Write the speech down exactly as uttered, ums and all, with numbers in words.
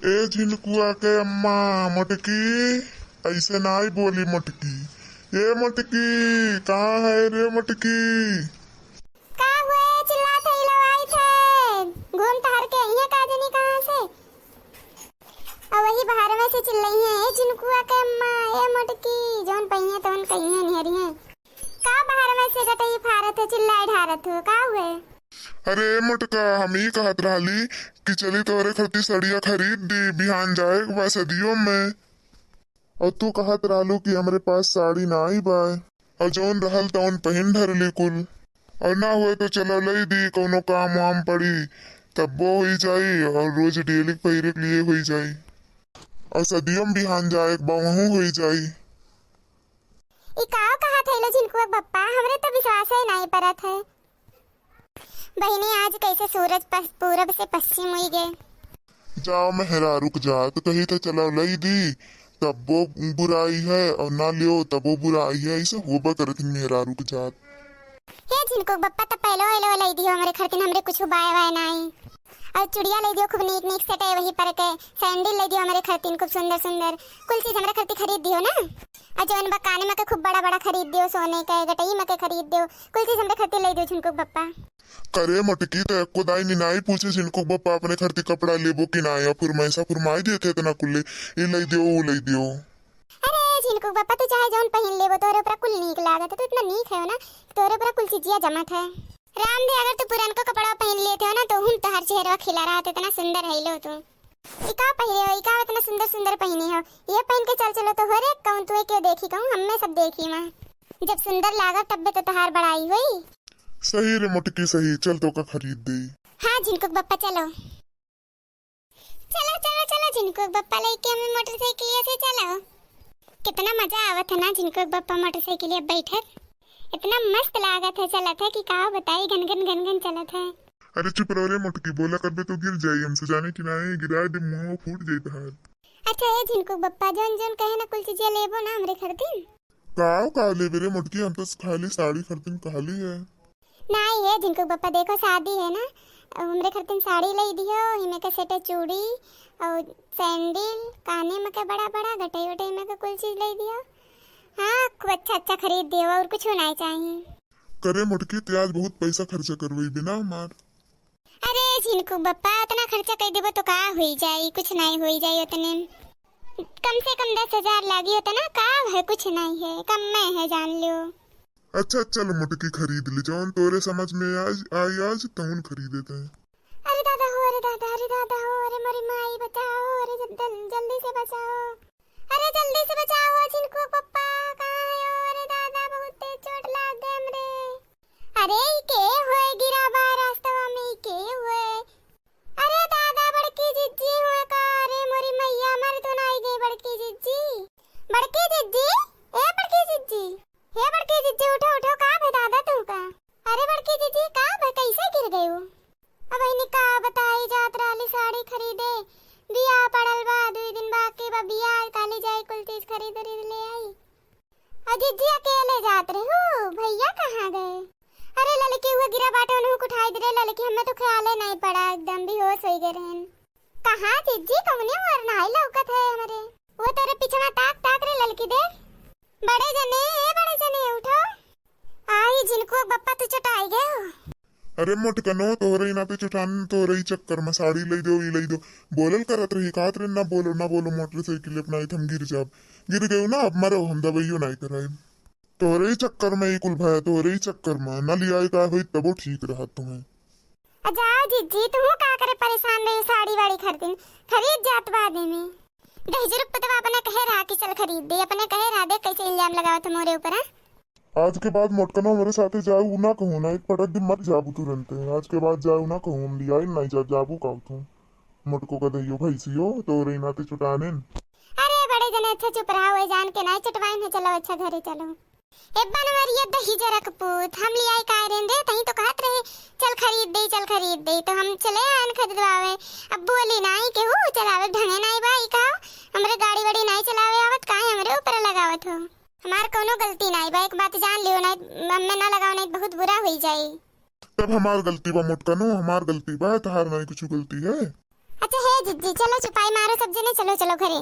ए झिनकुआ के अम्मा, मोटकी, ऐसे नाई बोली मोटकी। ए मोटकी, कहाँ है रे मोटकी? का हुए, चिल्लात है, लवाइत है, घूम टहर के अइहे का जनी कहाँ से। और वही बाहर में से चिल्लाई है, "ए झिनकुआ के अम्मा, ए मोटकी," जौन पइहे तौन कइहे निहरी है। का बाहर में से गटई फारत हो, चिल्लाई ढारत हो, का हुए? अरे मोटका, हम ई कहत रहली कि चली तोरे खातिर सड़िया खरीद दी, बिहान जाए के बा सदियों में। और तू कहत रहलू कि हमरे पास साड़ी नाई बा, और जौन रहल तौन पहिन धरली कुल। और ना होए तो चलो लई दी, कौनो काम वाम पड़ी तब्बो होई जाई, और रोज डेली के पहिरे के लिए होई जाई, और सदियों में बिहान जाए के बा वहूँ होई जाई। ई काव कहत है लो झिनकुआ बप्पा, हमरे तो विश्वास ही नाई परत है। बहिनी, आज कैसे सूरज पस-, पूरब से पश्चिम हुई गए। जाओ मेहरारू के जात, कही तो चलो लई दी, तब्बो बुराई है, और ना लियो तब्बो बुराई है, ऐसे होबा करत ही मेहरारू के जात। हे झिनकुक बप्पा, तो पहलो वहलो लई दियो हमरे खरतिन, हमरे कुछ बाय वाय नाई। और चुड़िया लई दियो खूब नीक नीक सेटे वही पर के, सैंडल लई दियो हमरे खरतिन खूब सुंदर सुंदर, कुल चीज हमरे खरती खरीद दियो ना। और जौन बा काने में के खूब बड़ा बड़ा खरीद दियो, सोने के गटई में के खरीद दियो, कुल चीज हमरे खरती लई दियो झिनकुक बप्पा। करे मोटकी, तो एको दाई निनाई पूछे झिनकुक बप्पा अपने खरती कपड़ा लेबो कि नाई, या फुरमाइशा फुरमाई देते इतना कुल्ले, ई लई दियो, ऊ लई दियो। अरे झिनकुक बप्पा, तू चाहे जौन पहिन लेबो, तोहरे ऊपर कुल नीक लागत है, तू इतना नीक है ना, तोहरे ऊपर कुल चीजिया जमत है। राम दे, अगर तू पुरनको कपड़ा पहिन लेते हो ना, तो हम तोहर चेहरा खिला रहा, इतना सुंदर है लो तू। ई का पहिरे हो, ई का इतना सुंदर सुंदर पहिने हो, ये पहिन के चल चलो तो हो रे, कहूँ तुहे क्यों देखी, कहूँ हमें सब देखी माँ। जब सुंदर लागब तब्बे तो तोहार बड़ाई होई। सही रे मोटकी सही, चल तोका खरीद देई। हाँ झिनकुक बप्पा चलो। चलो चलो चलो झिनकुक बप्पा लेके हमें मोटरसाइकिलिया से चलो। कितना मजा आवत है ना झिनकुक बप्पा मोटरसाइकिलिया बैठत। इतना मस्त लागत है चलत है कि का बताई, घन घन घन घन चलत है। अरे चुप रहो रे मोटकी, बोला करबे तो गिर जाई, हमसे जाने कि नाई, गिराए दे, मुंह फूट जाई तहार। अच्छा ए झिनकुक बप्पा, जौन जौन कहे ना कुल चीजिया लेबो ना हमरे खरतिन। काव का लेबे रे मोटकी, हम तो खाली साड़ी खरतिन कहली है। नाई ए झिनकुक बप्पा, देखो शादी है ना, अब हमरे खरतिन साड़ी लई दियो, हिमे के सेटे चूड़ी और सैंडल, काने में के बड़ा बड़ा, गटई वटई में के कुल चीज लई दियो। हाँ, खूब अच्छा अच्छा खरीद दियो, और कुछ नाई चाहिए। करे मोटकी, ते आज बहुत पैसा खर्चा करवई बिना हमार। अरे झिनकू बप्पा, उतना खर्चा कर देबो तो का होई जाई, कुछ नाई होई जाई उतने में। कम से कम दस हजार लागी उतना, का है, कुछ नाई है, कम में है, जान लियो। अच्छा चल मोटकी, खरीद ले, जौन तोरे समझ में आज आई, आज तौन खरीदे ते। अरे दादा हो, अरे दादा, अरे दादा हो, अरे मोरी माई बचाओ, अरे जल-, जल-, जल्दी से बचाओ, अरे जल्दी से बचाओ, झिनकू पप्पा कहाँ है? अरे दादा, बहुत तेज चोट लाग गए हमरे। अरे ई के होए गिरा बा रास्तवा में, ई के होए? अरे दादा, बड़की जिज्जी हुए का? अरे मोरी मैया, मर तो नाई गई बड़की जिज्जी। बड़की जिज्जी, ए बड़की जिज्जी, हे बड़की जिज्जी, उठो उठो, का भे दादा तू का? अरे बड़की जिज्जी, का भे, कैसे गिर गयो? अब इन्हीं का बताई, जात रहली साड़ी खरीदे, बियाह पड़ल बा, दुई दिन बाकी बा बियाह, काली जाई कुल चीज खरीद खरीद ले आई। और जिज्जी अकेले जात रहे हो, भैया कहाँ गए? अरे ललकी हुए गिरा बाटे, उन्हों को उठाई दे रे ललकी, हमें तो ख्याले नहीं पड़ा, एकदम बेहोश हो गए रहन। कहाँ जिज्जी, कौने ओर नाई लौकत है हमरे? वो तेरे पिछवा ताक ताक रे ललकी दे। बड़े जने, ए बड़े जने, उठो। आई झिनकू बप्पा, तू चटाई गए हो। अरे मोटकनो, तोहरे ही नाते चुटान, तोहरे ही चक्कर में साड़ी लई दो, ई लई दो। बोलल करत रही, कहत रहे, "ना बोलो, ना बोलो, मोटरसाइकिल अपना, हम गिर जाब।" गिर गयो ना, अब मरो, हम दवाइयो नाई कराइब। तोहरे ही चक्कर में ई कुल भया, तोहरे ही चक्कर में। ना लियाए का होई, तबो ठीक रहत तुम्हें। आ जाओ जिज्जी, तू का करे परेशान रही, साड़ी वाड़ी खरीदिन, खरीद जात बाद में। दहिजरू पतवा अपने कहे रहा कि चल खरीद दे, अपने कहे रहा, देख कैसे इल्जाम लगावत है मोरे ऊपर, हाँ? आज के बाद मोटकनो हमरे साथे जाऊ ना कहूँ ना, एक पटक दे मर जाबू तुरंते। आज के बाद जाऊ ना कहूँ, हम लियाई नहीं जा, जाबू का तू? मोटको का दहियो भैंसियो, तोरे नाते चुटानेन। अरे बड़े जने, अच्छा चुप रहा, वही जान के नहीं चटवाइन है, चलो अच्छा घरे चलो। ए बनवरिया दहिजरा के पूत, हम लियाई का रेन दे, तही तो कहत रहे, चल खरीद दे, चल खरीद दे, तो हम चले आन खरीदवावे। अब बोली नहीं केहू, चलावे ढंगे नहीं बा, ई का हमरे गाड़ी वाड़ी नहीं चलावे आवत, काहे हमरे ऊपर लगावत हो? हमार कौनो गलती नाई बा, एक बात जान लियो, नाई हमें ना लगाओ, नाई बहुत बुरा होई जाई। तब हमार गलती बा मोटकनो, हमार गलती बा, तहार नाई कुछ गलती है। अच्छा हे जिज्जी, चलो चुपाई मारो सब जने, चलो, चलो घरे।